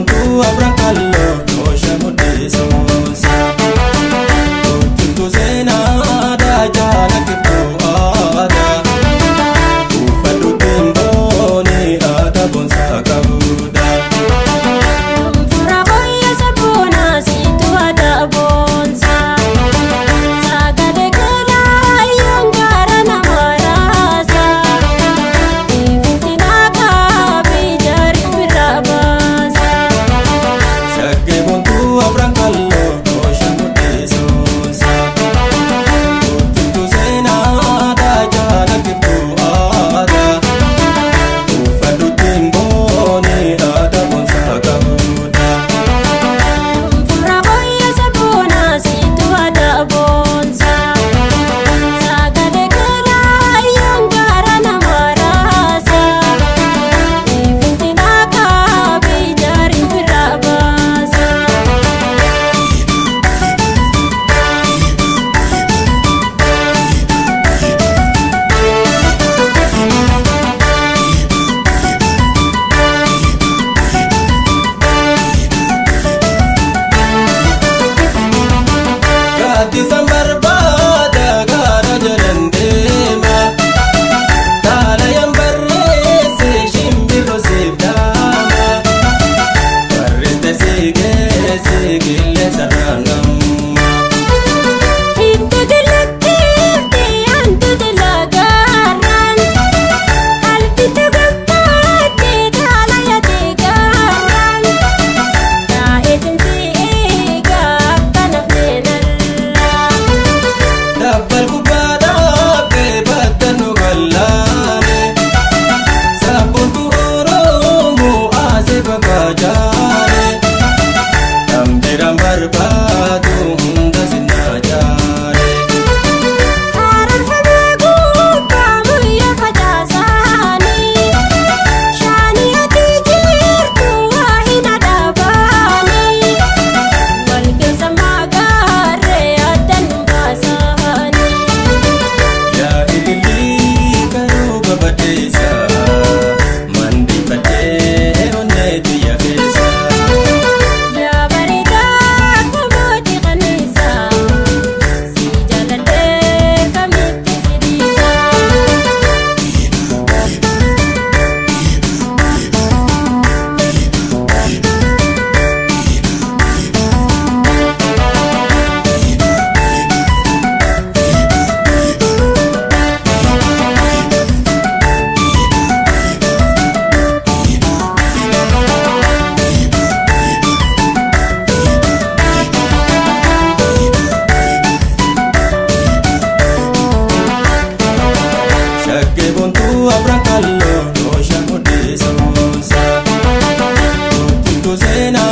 Boontuu afran kalloo toosha mudhiisuunsa. Guutumtuu seenaa aadaa jaalakiftuu aadaa. Uffadhuutti hin booni aadaa boonsaa qabudha. Gonfura booyya sabboonaa siitu aadaa boonsaa. Sagalee keelaa gaara nama raasaa. Ifti naaqaa jaari birraa baasaa. Shaggee boontuu afran kalloo toosha mudhiisuunsa. Guutumtuu seenaa aadaa jaalakiftuu aadaa. Uffadhuutti hin booni aadaa boonsaa qabudha. Gonfura booyya sabboonaa siitu aadaa boonsaa. Sagalee keelaa gaara nama raasaa. Ifti naaqaa jaari birraa baasaa. Gaaddisaan barbaada gaara jalan deema. Xaalayaan barreesse shimbirroo siif dhaama. Barreesse si geesse qilleensa raangamma. Hidda galatti hantuuta lagaarraan qalbitti gammaddee xaalayaa gaarraan taa'eetiin si eegaa akka nafnee narraa. Dabbal gubbaa dhaabbee bakka nu gallaane. Sabboontuu Oromoo asii bakka jaale. Dambiraan barbaadu hunda sinnaa jaale. Kaararfamee gubbaa muyya facaasaanii shaanii ati jirtu waa hin adaabaanii wal keessa magaarree addaan baasaanii. Yaa ilillii karoo babadeessa mandifadhee onneetu yaafeessa. Yaa bareedaa kamooti qanniisaa si jaaladhee kamitti si dhiisaa. Shaggee boontuu afran kalloo toosha mudhiisuunsa. Guutumtuu seenaa.